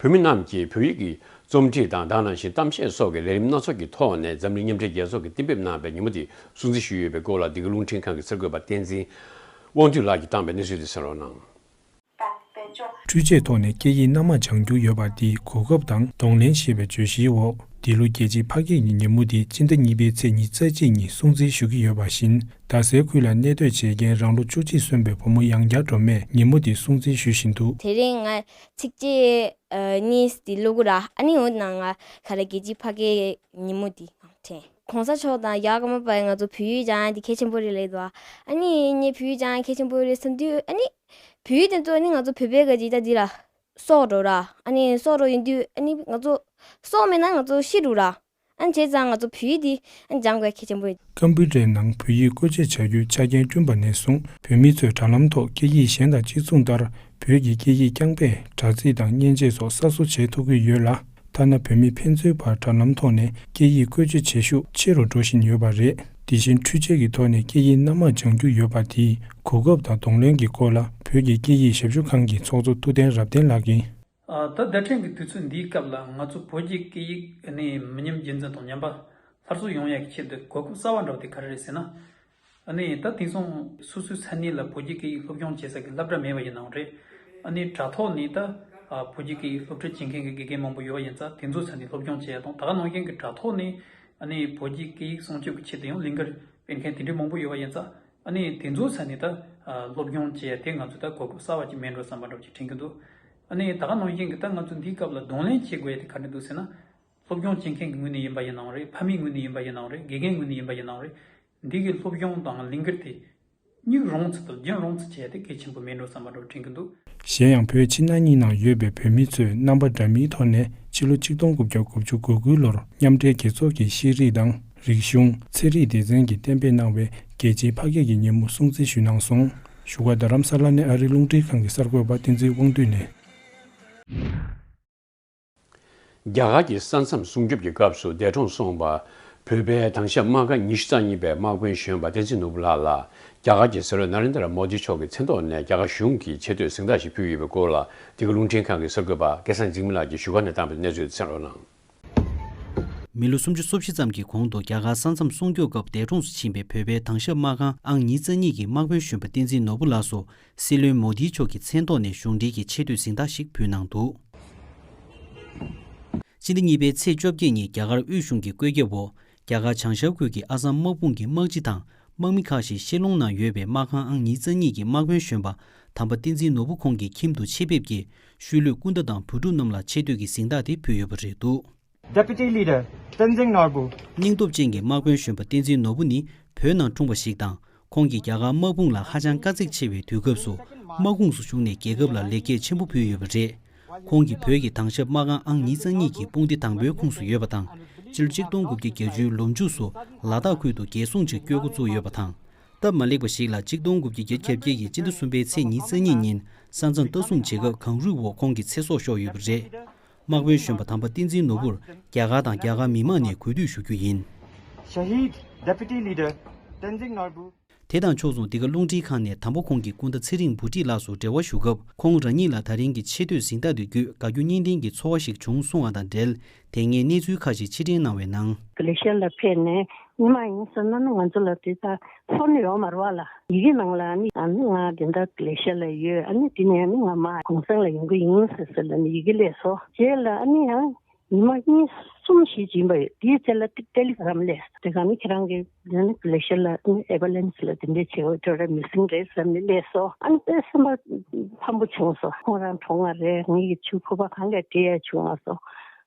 བོད་མི་རྣམས་ཀྱིས་བོད་ཡིག་གི་རྩོམ་བྲིས་དང་དེ་ནང་བཞིན་གཏམ་བཤད་སོགས་ཀྱི་ལས་རིམ་སྣ་ཚོགས་ཀྱི་ཐོག་ནས་འཛམ་གླིང་མཉམ་འབྲེལ་རྒྱལ་ཚོགས་ཀྱིས་གཏན་འབེབས་གནང་བའི་ཉིན་མོ་འདི་སྲུང་བརྩི་ཞུས་ཡོད་པའི་སྐོར་ལ་འདི་ག་རླུང་འཕྲིན་ཁང་གི་གསར་འགོད་པ་བསྟན་འཛིན་དབང་འདུས་ལགས་ཀྱིས་བཏང་བའི་གནས་ཚུལ་དེ་གསན་རོགས་གནང་། འཕྲུལ་ཆས་ཐོག་ནས་སྐད་ཡིག་སྣ་མང་སྦྱང་རྒྱུ་ཡོད་པ་འདི་གོ་སྐབས་དང་གདོང་ལེན་ཞེས་པའི་བརྗོད་གཞིའི་འོག་འདི་ལོ་རྒྱལ་སྤྱིའི་ཕ་སྐད་ཀྱི་ཉིན་མོ་འདི་སྤྱི་ཟླ་གཉིས་པའི་ཚེས་ཉི་ཤུ་རྩ་གཅིག་ཉིན་སྲུང་བརྩི་ཞུ་གི་ཡོད་པ་བཞིན། རྡ་སའི་ཁུལ་ལ་གནས་སྡོད་བྱེད་མཁན་རང་ལོ་བཅུ་གཅིག་སོན་པའི་བུ་མོ་ཡང་བསྐྱར་སྒྲོལ་མས་ཉིན་མོ་འདི་སྲུང་བརྩི་ཞུ་བཞིན་འདུག་དེ་རིང་ང་ཚིགས་བཅད་ཨ་གཉིས་འདི་ཀློག་གི་ར། ཨ་ནི་འོ་ན་ང་ག་རེ་རྒྱལ་སྤྱིའི་ཕ་སྐད་ཉིན་མོ་འདི་དྲན། གོང་ས་མཆོག་དང་རྒྱལ་བ་ཀརྨ་པས་ང་ཚོ་བོད་ཡིག་སྦྱང་ཡ་འདི་གལ་ཆེན་པོ་རེད་ལབ་འདུག་ཨ་ནི་ངས་བོད་ཡིག་སྦྱང་ཡ་གལ་ཆེན་པོ་རེད་བསམ་དུས། ཨ་ནི་བོད་ཡིག་དེ་ཚོ་ཨ་ནི་ང་ཚོ་བོད་པའི་ག་ཅིག་ད་འདི་ལ་སྲོག་འགྲོ་ར། ཨ་ནི་སྲོག་འགྲོ་ཡིན་དུས་ཨ་ནི་ང་ཚོ་སྲོག་མེད་ན་ང་ཚོ་ཤི་འགྲོ་ར། ཨ་ནི་བྱས་ཙང་ང་ཚོ་བོད་ཡིག་འདི་ཨ་ནི་སྦྱང་དགོས་གལ་ཆེན་པོ་རེད། ཀམ་པུ་ཊར་ནང་བོད་ཡིག་བཀོལ་སྤྱོད་བྱ་རྒྱུའི་ཆ་རྐྱེན་བསྐྲུན་པ་ནས་བཟུང་བོད་མི་ཚོས་དྲ་ལམ་ཐོག་སྐད་ཡིག་གཞན་དང་གཅིག་མཚུངས་ལྟར་བོད་ཀྱི་སྐད་ཡིག་རྐྱང་པས་དྲ་ཚིགས་དང་མཉེན་ཆས་སོགས་གསར་བཟོ་བྱེད་ཐུབ་ཀྱི་ཡོད་ལ། ཐ་ན་བོད་མི་ཕན་ཚུན་བར་དྲ་ལམ་ཐོག་ནས་སྐད་ཡིག་བཀོལ་སྤྱོད་བྱེད་ཤུགས་ཆེ་རུ་འགྲོ་བཞིན་ཡོད་པ་རེད། དེ་བཞིན་འཕྲུལ་ཆས་ཀྱི་ཐོག་ནས་སྐད་ཡིག་སྣ་མང་སྦྱང་རྒྱུ་ཡོད་པ་དེས་གོ་སྐབས་དང་གདོང་ལེན་གྱི་སྐོར་ལ་བོད་ཀྱི་སྐད་ཡིག་ཞབས་ཞུ་ཁང་གི་ཚོགས་གཙོ་ཐུབ་བསྟན་རབ་བརྟན་ལགས་ཀྱིས། ད་བརྡ་འཕྲིན་གྱི་དུས་ཚོད་འདིའི་སྐབས་ལ་ང་ཚོ་བོད་ཀྱི་སྐད་ཡིག་ནི་མི་ཉམས་རྒྱུན་འཛིན་དང་ཉམས་པ་སླར་གསོ་ཡོང་ཡག་གི་ཆེད་དུ་གོ་སྐབས་གསར་བ་འདྲ་བོ་དེ་ག་རེ་རེད་ཟེར་ན། ཨ་ནི་ད་དེང་སང་སོ་སོའི་ས་གནས་ལ་བོད་ཀྱི་སྐད་ཡིག་སློབ་སྦྱོང་བྱེད་ས་གི་སློབ་གྲྭ་མེད་པ་ཡིན་ནའང་རེད། ཨ་ནི་དྲ་ཐོག་ནས་ད་ཨ་བོད་ཀྱི་སྐད་ཡིག་སློབ་ཁྲིད་བྱེད་མཁན་གྱི་དགེ་རྒན་མང་པོ་ཡོད་པ་ཡིན་ཙང་དེ་ཚོའི་ས་ནས་སློབ་སྦྱོང་བྱེད་ཡ་དང་། ད་ག་ནང་བཞིན་གྱི་དྲ་ཐོག་ནས་ཨ་ནི་བོད་ཀྱི་སྐད་ཡིག་སྲུང་སྐྱོབ་ཀྱི་ཆེད་དུ་ཡང་ལས་འགུལ་སྤེལ་མཁན་དེ་འདྲའི་མང་པོ་ཡོད་པ་ཡིན་ཙང་། ཨ་ནི་དེ་ཚོའི་ས་ནས་ད་ཨ་སློབ་སྦྱོང་བྱེད་ཡ་དེ་ང་ཚོ་ད་གོ་སྐབས་གསར་བ་ཅིག་མེད་འགྲོ་བསམ་པ་འདྲ་བོ་ཅིག་དྲན་གྱི་འདུག་ཨ་ནི་ད་ག་ནང་བཞིན་གྱི་ད་ང་ཚོ་འདིའི་སྐབས་ལ་གདོང་ལེན་བྱེད་དགོས་ཡ་དེ་ག་རེ་འདུག་ཟེར་ན། སློབ་སྦྱོང་བྱེད་མཁན་གྱི་ངོས་ནས་ཡིན་པ་ཡིན་ནའང་རེད། ཕ་མའི་ངོས་ནས་ཡིན་པ་ཡིན་ནའང་རེད། དགེ་རྒན་ངོས་ནས་ཡིན་པ་ཡིན་ནའང་རེད། འདི་གི་སློབ་སྦྱོང་དང་ལས་འགུལ་དེ་སྙིང་རུས་ཚུལ་དང་རྒྱུན་རིང་ཚུལ་བྱས་ཏེ་གལ་ཆེན་པོ་མེད་འགྲོ་བསམ་པ་འདྲ་བོ་དྲན་གྱི་འདུག་གཞན་ཡང་བོད་ཕྱི་ནང་གཉིས་ནང་ཡོད་པའི་བོད་མི་ཚོས་རྣམ་པ་འདྲ་མིན་ཐོག་ནས་ཕྱི་ལོ་ཆིག་སྟོང་དགུ་བརྒྱ་དགུ་བཅུ་གོ་དགུ་ལོར་མཉམ་འབྲེལ་རྒྱལ་ཚོགས་ཀྱི་ཤེས་རིག་དང་རིག་གཞུང་། ཚན་རིག་སྡེ་ཚན་གྱིས་གཏན་འབེབས་གནང་བའི་རྒྱལ་སྤྱིའི་ཕ་སྐད་ཀྱི་ཉིན་མོ་སྲུང་བརྩི་ཞུས་གནང་སོང་། བཞུགས་སྒར་རྡ་རམ་ས་ལ་ནས་ཨ་རིའི་རླུང་འཕྲིན་ཁང་གི་གསར་འགོད་པ་བསྟན་འཛིན་དབང་འདུས་ནས། རྒྱ་གར་གྱི་ས་མཚམས་སྲུང་སྐྱོབ་ཀྱི་སྐབས་སུ་འདས་གྲོངས་སོང་བ་བོད་པའི་དྭང་ཤབ་དམག་སྒར་ཉི་ཤུ་རྩ་གཉིས་པའི་དམག་དཔོན་གཞོན་པ་བསྟན་འཛིན་ནོར་བུ་ལགས་ལ་རྒྱ་གར་གྱི་སྲིད་བློན་ནཱ་རེན་དྲ་མོ་དི་མཆོག་གི་མཚན་ཐོག་ནས་རྒྱ་གར་གཞུང་གིས་ཆེ་བསྟོད་གཟེངས་རྟགས་ཤིག་ཕུལ་ཡོད་པའི་སྐོར་ལ་འདི་ག་རླུང་འཕྲིན་ཁང་གི་གསར་འགོད་པ་སྐལ་བཟང་འཇིགས་མེད་ལགས་ཀྱིས་བཞུགས་སྒར་ནས་བཏང་བའི་གནས་ཚུལ་གསན་རོགས་གནང་། མི་ལོ་སུམ་ཅུ་སོ་བཞི་ཙམ་གྱི་གོང་དུ་རྒྱ་གར་ས་མཚམས་སྲུང་སྐྱོབ་སྐབས་འདས་གྲོངས་སུ་ཕྱིན་པའི་བོད་པའི་དྭང་ཤབ་དམག་ཁང་ཨང་ཉི་ཤུ་རྩ་གཉིས་ཀྱི་དམག་དཔོན་གཞོན་པ་བསྟན་འཛིན་ནོར་བུ་ལགས་སུ་སྲིད་བློན་མོ་དིའི་མཆོག་གི་མཚན་ཐོག་ནས་གཞུང་འབྲེལ་གྱི་ཆེ་བསྟོད་གཟེངས་རྟགས་ཤིག་ཕུལ་གནང་འདུག་སྤྱི་ཟླ་གཉིས་པའི་ཚེས་བཅོ་བརྒྱད་ཉིན་རྒྱ་གར་དབུས་གཞུང་གི་བཀོད་ཁྱབ་འོག་རྒྱ་གར་བྱང་ཤར་ཁུལ་གྱི་ཨ་སམ་དམག་དཔུང་གི་དམག་སྤྱི་དང་དམག་མི་ཁག་ཞིག་ཤེ་ལོང་ནང་ཡོད་པའི་དམག་ཁང་ཨང་ཉི་ཤུ་རྩ་གཉིས་ཀྱི་དམག་དཔོན་གཞོན་པ་དམ་པ་བསྟན་འཛིན་ནོར་བུ་ཁོང་གི་ཁྱིམ་དུ་ཆེད་ཕེབས་ཀྱིས་ཤུལ་ལུས་སྐུ་ཟླ་དང་བུ་ཕྲུག་རྣམས་ལ་ཆེ་བསྟོད་ཀྱི་གཟེངས་རྟགས་དེ་ཕུལ་ཡོད་པ་རེད་འདུག Deputy Leader Tenzing Norbu. སྙིང་སྟོབས་ཅན་གྱི་དམག་དཔོན་གཞོན་པ་བསྟན་འཛིན་ནོར་བུ་ནི་བོད་ནང་འཁྲུངས་པ་ཞིག་དང་། ཁོང་གིས་རྒྱ་གར་དམག་དཔུང་ལ་ཧ་ཅང་དཀའ་ཚེགས་ཆེ་བའི་དུས་སྐབས་སུ་དམག་ཁོངས་སུ་ཞུགས་ནས་རྒྱལ་ཁབ་ལ་ལེགས་སྐྱེས་ཆེན་པོ་ཕུལ་ཡོད་པ་རེད། ཁོང་གིས་བོད་ཀྱི་དྭང་ཞབས་དམག་ཁང་ཨང་ཉི་ཤུ་རྩ་གཉིས་ཀྱི་དཔུང་སྡེ་དང་པོའི་ཁོངས་སུ་ཡོད་པ་དང་ སྤྱི་ལོ་གཅིག་སྟོང་དགུ་བརྒྱ་བརྒྱད་ཅུའི་ལོ་མཇུག་སུ་ལ་དྭགས་ཁུལ་དུ་རྒྱལ་སྲུང་ཆེད་བསྐྱོད་འགོ་བཙུགས་ཡོད་པ་དང་། སྟབས་མ་ལེགས་པ་ཞིག་ལ་གཅིག་སྟོང་དགུ་བརྒྱ་བརྒྱད་ཅུ་གྱ་བརྒྱད་ཀྱི་སྤྱི་ཟླ་གསུམ་པའི་ཚེས་ཉི་ཤུ་རྩ་གཉིས་ཉིན་ས་མཚམས་ལྟ་སྲུང་བྱེད་སྐབས་གངས་རུད་འོག་ཁོང་གི་ཚེ་སྲོག་ཤོར་ཡོད་པ་རེད། དམག་དཔོན་གཞོན་པ་དམ་པ་བསྟན་འཛིན་ནོར་བུར་རྒྱ་གར་དང་རྒྱ་གར་མི་མང་ནས་གུས་འདུད་ཞུ་རྒྱུ་ཡིན། Shahid Deputy Leader Tenzing Norbu། དེ་དང་ཕྱོགས་མཚུངས། འདི་ག་རླུང་འཕྲིན་ཁང་ནས་དམ་པ་ཁོང་གི་སྐུ་ཟླ་ཚེ་རིང་བུ་ཁྲིད་ལགས་སུ་འབྲེལ་བ་ཞུ་སྐབས། ཁོང་རང་ཉིད་ལ་ད་རིང་གི་ཆེ་བསྟོད་གཟེངས་རྟགས་དེ་བརྒྱུད་དགའ་སྐྱོ་གཉིས་ལྡན་གྱི་ཚོར་བ་ཞིག་བྱུང་གསུང་བ་དང་འབྲེལ། དེ་སྔའི་གནས་ཚུལ་ཁག་ཞིག་ཕྱིར་དྲན་གནང་བའི་ནང་། མ་ལེ་ཤ་ལ་ཕེབས་ནས་མི་མང་ཡིན་ཟེར་ན་ནི་ང་ཚོ་ལ་དེ་ལྟར་ཚོར་ནི་ཡོད་མ་རེད་བ་ལ། ཡི་གེ་ནང་ལ་ནི་ཨ་ནི་ང་དེ་འདྲ་མ་ལེ་ཤ་ལ་ཡོད། ཨ་ནི་དེ་ནས་ནི་ང་མར་གུང་སེང་ལ་ཡོང་གི་ཡིན་ཟེར་ཟེར་ལ་ནི་ཡི་གེ་སླེབས་སོང་། རྗེས་ལ་ཨ་ནི་ཡང་ཉི་མ་གཉིས་གསུམ་ཞིག་ཡིན་པ་ཡོད། དེའི་རྗེས་ལ་ཏི་ཏེ་ལི་གྷ་རམ་སླེབས། དེ་ག་ནི་ཁྱེད་རང་གི་ནི་མ་ལེ་ཤ་ལ་ནི་ཨེམ་བུ་ལན་སི་ལ་དེ་འདྲས་བྱེད་འོས་འགྲོ་ར་མི་སྲིང་རེད་ཟེར་ནས་སླེབས་སོང་། ཨ་ནི་དཔེ་སེམས་པ་ཕམ་པོ་བྱུང་སོང་། ཁོང་རང་གྲོངས་པ་རེད། ངེད་ཀྱི་ཆུ་ཁུ་པ་གང་ག་སྤྲད་ཡ་བྱུང་བ་སོང་།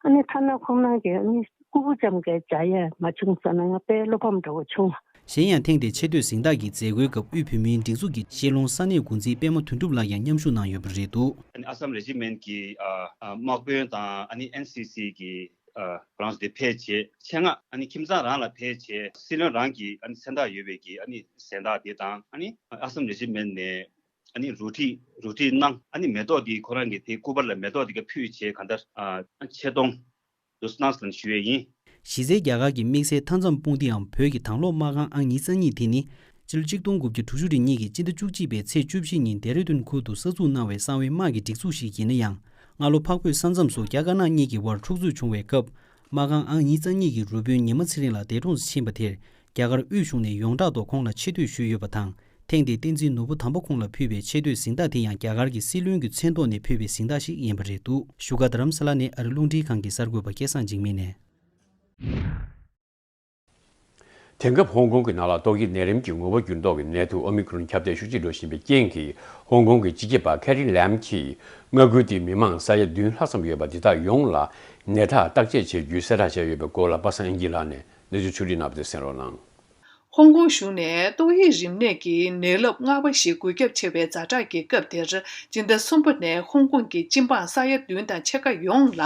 ཨ་ནི་ཐ་ན་ཁོང་རང་གི་ཨ་ནི་སྐུ་པུ་ཙམ་གྱི་བྱ་ཡ་མ་བྱུང་ཟེར་ན་ང་དཔེ་བློ་ཕམ་འདྲ་བོ་བྱུང་། གཞན་ཡང་ཐེངས་དེའི་ཆེ་བསྟོད་གཟེངས་རྟགས་ཀྱི་མཛད་སྒོའི་སྐབས་དབུས་བོད་མིའི་སྒྲིག་འཛུགས་ཀྱི་སྤྱི་ལོ་ས་གནས་འགོ་འཛིན་པད་མ་དོན་གྲུབ་ལགས་ཀྱང་མཉམ་ཞུགས་གནང་ཡོད་པ་རེད་འདུག་ཨ་ནི་ཨ་སམ་རེ་ཇི་མེན་གྱི་ཨ་ཨ་དམག་དཔོན་དང་ཨ་ནི་ཨེན་སི་སི་གི་ཨ་ཁོ་རང་ཚོ་དེ་ཕེབས་བྱས། ཆེད་མངགས་ཨ་ནི་ཁྱིམ་ཚང་རང་ལ་ཕེབས་བྱས། སྲིད་བློན་རང་གི་ཨ་ནི་མཚན་རྟགས་ཡོད་པའི་གི་ཨ་ནི་གཟེངས་རྟགས་དེ་དང་། ཨ་ནི་ཨ་སམ་རེ་ཇི་མེན་ནས་ཨ་ནི་རོ་ཁྲིད་རོ་ཁྲིད་གནང་། ཨ་ནི་མེ་ཏོག་དེ་ཁོ་རང་གི་དེ་སྐུ་པར་ལ་མེ་ཏོག་དེ་ག་ཕུལ་བྱས། གང་ལྟར་ཨ་ཆེ་མཐོང་དུ་གནང་ཟིན་ཞུ་ཡས་ཡིན། གཞི་རྩའི་རྒྱ་གར་གྱི་དམིགས་བསལ་མཐའ་མཚམས་དཔུང་སྡེའམ་བོད་ཀྱི་དྭང་སློབ་དམག་ཁང་ཨང་ཉི་ཤུ་རྩ་གཉིས་དེ་ནི། སྤྱི་ལོ་གཅིག་སྟོང་དགུ་བརྒྱ་དྲུག་ཅུ་རེ་གཉིས་ཀྱི་སྤྱི་ཟླ་བཅུ་གཅིག་པའི་ཚེས་བཅུ་བཞི་ཉིན་ལྡེ་ར་ལྡུན་ཁུལ་དུ་གསར་འཛུགས་གནང་བའི་གསང་བའི་དམག་གི་སྒྲིག་འཛུགས་ཤིག་ཡིན་ན་ཡང་། སྔ་ལོ་འཕགས་བོད་ས་མཚམས་སུ་རྒྱ་དཀར་ནག་གཉིས་ཀྱི་དབར་འཁྲུག་རྩོད་བྱུང་བའི་སྐབས། དམག་ཁང་ཨང་ཉི་ཤུ་རྩ་གཉིས་ཀྱི་རུ་དཔོན་ཉི་མ་ཚེ་རིང་ལགས་འདས་གྲོངས་སུ་ཕྱིན་པ་དེར། རྒྱ་གར་དབུས་གཞུང་ནས་ཡོངས་གྲགས་ཐོག་ཁོང་ལ་ཆེ་བསྟོད་ཞུས་ཡོད་པ་དང་། ཐེངས་འདིའི་བསྟན་འཛིན་ནོར་བུ་དམ་པ་ཁོང་ལ་ཕུལ་བའི་ཆེ་བསྟོད་གཟེངས་རྟགས་དེ་ཡང་རྒྱ་གར་གྱི་སྲིད་བློན་གྱི་མཚན་ཐོག་ནས་ཕུལ་བའི་གཟེངས་རྟགས་ཤིག་ཡིན་པ་རེད་འདུག་བཞུགས་སྒར་རྡ་རམ་ས་ལ་ནས་ཨ་རི་རླུང་འཕྲིན་ཁང་གི་གསར་འགོད་པ་སྐལ་བཟང་འཇིགས་མེད་ནས། དེང་སྐབས་ཧོང་ཀོང་གི་ནང་ལ་ཏོག་དབྱིབས་ནད་རིམས་ཀྱི་ངོ་བོ་འགྱུར་ལྡོག་གི་ནད་དུག་ཨོ་མི་ཀྲོན་ཁྱབ་གདལ་ཤུགས་ཆེ་འགྲོ་བཞིན་པའི་རྐྱེན་གྱིས། ཧོང་ཀོང་གི་སྤྱི་ཁྱབ་པ་ཁེ་རི་ལེམ་གྱིས་མངའ་ཁུལ་དེའི་མི་མང་ས་ཡ་བདུན་ལྷག་ཙམ་ཡོད་པ་དེ་དག་ཡོངས་ལ་ནད་རྟགས་བརྟག་དཔྱད་བྱེད་རྒྱུའི་གསལ་བསྒྲགས་བྱས་ཡོད་པའི་སྐོར་ལ་པ་སངས་དབྱངས་སྐྱིད་ལགས་ནས་གནས་ཚུལ་ཕྱོགས་བསྒྲིགས་གནང་བ་དེ་གསན་རོགས་གནང་། ཧོང་ཀོང་གཞུང་ནས་ཏོག་དབྱིབས་རིམས་ནད་ཀྱི་ནད་རླབས་ལྔ་པ་ཞིག་འགོས་ཁྱབ་ཆེ་བའི་ཛ་དྲག་གི་སྐབས་དེར། སྤྱི་ཟླ་གསུམ་པ་ནས་ཧོང་ཀོང་གི་སྤྱི་འབངས་ས་ཡ་བདུན་དང་ཕྱེད་ཀ་ཡོངས་ལ་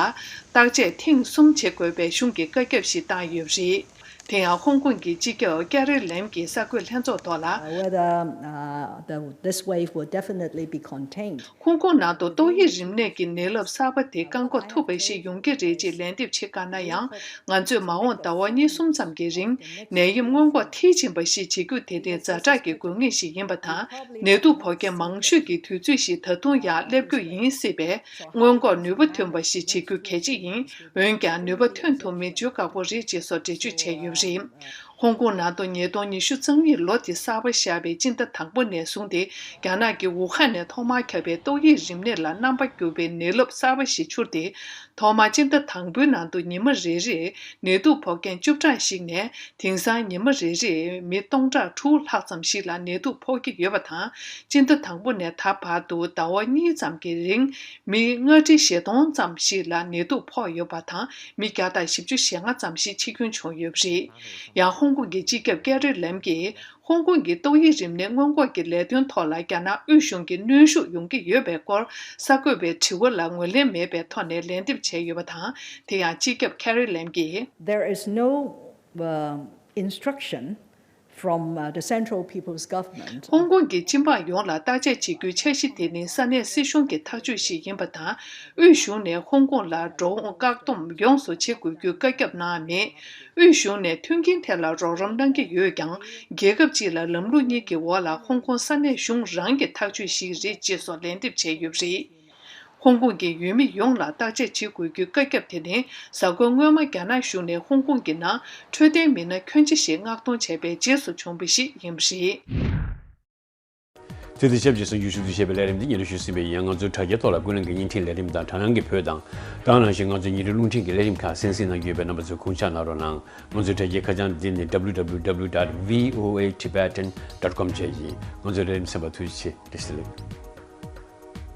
བརྟག་དཔྱད་ཐེངས་གསུམ་བྱེད་དགོས་པའི་གཞུང་གི་བཀའ་ཁྱབ་ཞིག་བཏང་ཡོད་པ་རེད། དེ་ཡང་ཧོང་ཀོང་གི་སྤྱི་ཁྱབ་ཀེ་རི་ལེམ་གྱིས་གསར་འགོད་ལྷན་ཚོགས་ཐོག་ལ། Whether, uh, the, this wave will definitely be contained. ཧོང་ཀོང་ནང་དུ་ཏོག་དབྱིབས་རིམས་ནད་ཀྱི་ནད་རླབས་གསར་པ་དེ་བཀག་འགོག་ཐུབ་པ་ཞིག་ཡོང་གི་རེད་ཅེས་ལན་འདེབས་བྱེད་དཀའ་ན་ཡང་། ང་ཚོས་མ་འོངས་ཟླ་བ་གཉིས་གསུམ་ཙམ་གྱི་རིང་ནད་ཡམས་སྔོན་འགོག་མཐིལ་ཕྱིན་པ་ཞིག་བྱེད་རྒྱུ་དེ་ནི་ཛ་དྲག་གི་དགོས་ངེས་ཤིག་ཡིན་པ་དང་། ནད་དུག་ཕོག་མཁན་མང་ཤོས་ཀྱི་དུས་ཚོད་ཞིག་ད་དུང་ཡང་སླེབས་རྒྱུ་ཡིན་སྲིད་པས། སྔོན་འགོག་ནུས་པ་ཐོན་པ་ཞིག་བྱེད་རྒྱུ་གལ་ཆེ་ཡིན། འོན་ཀྱང་ནུས་པ་ཐོན་ཐུབ་མིན་བརྗོད་དཀའ་པོ་རེད་ཅེས་སོགས་འགྲེལ་བརྗོད་བྱས་ཡོད་པ་རེད། ཧོང་ཀོང་ནང་དུ་ཉིས་སྟོང་ཉི་ཤུ་རྩ་གཉིས་ལོ་དེ་གསར་པ་ཤར་བའི་སྤྱི་ཟླ་དང་པོ་ནས་བཟུང་སྟེ། རྒྱ་ནག་གི་ཝུ་ཧན་ནས་ཐོག་མར་ཁྱབ་པའི་ཏོག་དབྱིབས་རིམས་ནད་ལ་རྣམ་པ་འགྱུར་བའི་ནད་རླབས་གསར་པ་ཞིག་འཕྱུར་ཏེ། ཐོག་མར་སྤྱི་ཟླ་དང་པོའི་ནང་དུ་ཉི་མ་རེ་རེར་ནད་དུག་ཕོག་མཁན་བཅུ་ཕྲག་ཞིག་ནས། དེང་སང་ཉི་མ་རེ་རེར་མི་སྟོང་ཕྲག་དྲུག་ལྷག་ཙམ་ཞིག་ལ་ནད་དུག་ཕོག་གི་ཡོད་པ་དང་། སྤྱི་ཟླ་དང་པོ་ནས་ད་བར་དུ་ཟླ་བ་གཉིས་ཙམ་གྱི་རིང་། མི་ལྔ་ཁྲི་བཞི་སྟོང་ཙམ་ཞིག་ལ་ནད་དུག་ཕོག་ཡོད་པ་དང་། མི་བརྒྱ་དང་བཞི་བཅུ་ཞེ་ལྔ་ཙམ་ཞིག་འཆི་སྐྱོན་བྱུང་ཡོད་པ་རེད། ཡང་ཧོང་ཀོང་གི་སྤྱི་ཁྱབ་ཀེ་རི་ལེམ་གྱིས། ཧོང་ཀོང་གི་ཏོག་དབྱིབས་རིམས་ནད་སྔོན་འགོག་གི་ལས་དོན་ཐོག་ལ་རྒྱ་ནག་དབུས་གཞུང་གི་གནོན་ཤུགས་ཡོང་གི་ཡོད་པའི་སྐོར་གསར་འགོད་པའི་དྲི་བ་ལ་ངོས་ལེན་མེད་པའི་ཐོག་ནས་ལན་འདེབས་བྱས་ཡོད་པ་དང་། དེ་ཡང་སྤྱི་ཁྱབ་ཁེ་རི་ལེམ་གྱིས། There is no, uh, instruction from, uh, the Central People's Government. ཧོང་ཀོང་གི་སྤྱི་འབངས་ཡོངས་ལ་བརྟག་དཔྱད་བྱེད་རྒྱུའི་འཆར་གཞི་དེ་ནི་ས་གནས་སྲིད་གཞུང་གི་ཐག་གཅོད་ཞིག་ཡིན་པ་དང་། དབུས་གཞུང་ནས་ཧོང་ཀོང་ལ་འགྲོ་འོང་བཀག་སྡོམ་ཡོངས་སུ་བྱེད་དགོས་རྒྱུའི་བཀའ་ཁྱབ་གནང་མེད། དབུས་གཞུང་ནས་མཐུན་རྐྱེན་ཐད་ལ་རོགས་རམ་གནང་གི་ཡོད་ཀྱང་། རྒྱལ་ཁབ་ཅིག་ལ་ལམ་ལུགས་གཉིས་ཀྱི་འོག་ལ་ཧོང་ཀོང་ས་གནས་གཞུང་རང་གི་ཐག་གཅོད་ཞིག་རེད་ཅེས་སོགས་ལན་འདེབས་བྱས་ཡོད་པ་རེད། ཧོང་ཀོང་གི་ཡུལ་མི་ཡོངས་ལ་བརྟག་དཔྱད་བྱེད་དགོས་རྒྱུའི་བཀའ་ཁྱབ་དེ་ནི། གཟའ་འཁོར་སྔོན་མ་རྒྱ་ནག་གཞུང་ནས་ཧོང་ཀོང་གི་ནང་འཕྲོད་བསྟེན་མི་སྣ་ཁྱོན་ཆེ་ཞིག་མངགས་གཏོང་བྱས་པའི་རྗེས་སུ་བྱུང་བ་ཞིག་ཡིན་པ་རེད། དེ་དང་ཆབས་ཅིག་གསར་འགྱུར་ཞུ་གཏུག་བྱས་པའི་ལས་རིམ་འདི་སྙན་སྒྲོན་ཞུས་ཟིན་པ་ཡིན། ང་ཚོའི་དྲ་རྒྱའི་ཐོག་ལ་ཀུན་གླེང་གི་བརྙན་འཕྲིན་ལས་རིམ་དང་དྲ་སྣང་གི་བོད་དང་། དེ་ནང་བཞིན་ང་ཚོའི་ཉིན་རེའི་རླུང་འཕྲིན་གྱི་ལས་རིམ་ཁག་གསན་གཟིགས་གནང་རྒྱུ་ཡོད་པས་རྣམ་པ་ཚོས་དགོངས་འཇགས་གནང་རོགས་གནང་། ང་ཚོའི་དྲ་རྒྱའི་ཁ་བྱང་འདི་ནི་W W W dot V O A Tibetan dot com བཅས་ཡིན། ང་ཚོའི་ལས་རིམ་གསན་པར་ཐུགས་རྗེ་ཆེ། བཀྲ་ཤིས་བདེ་ལེགས།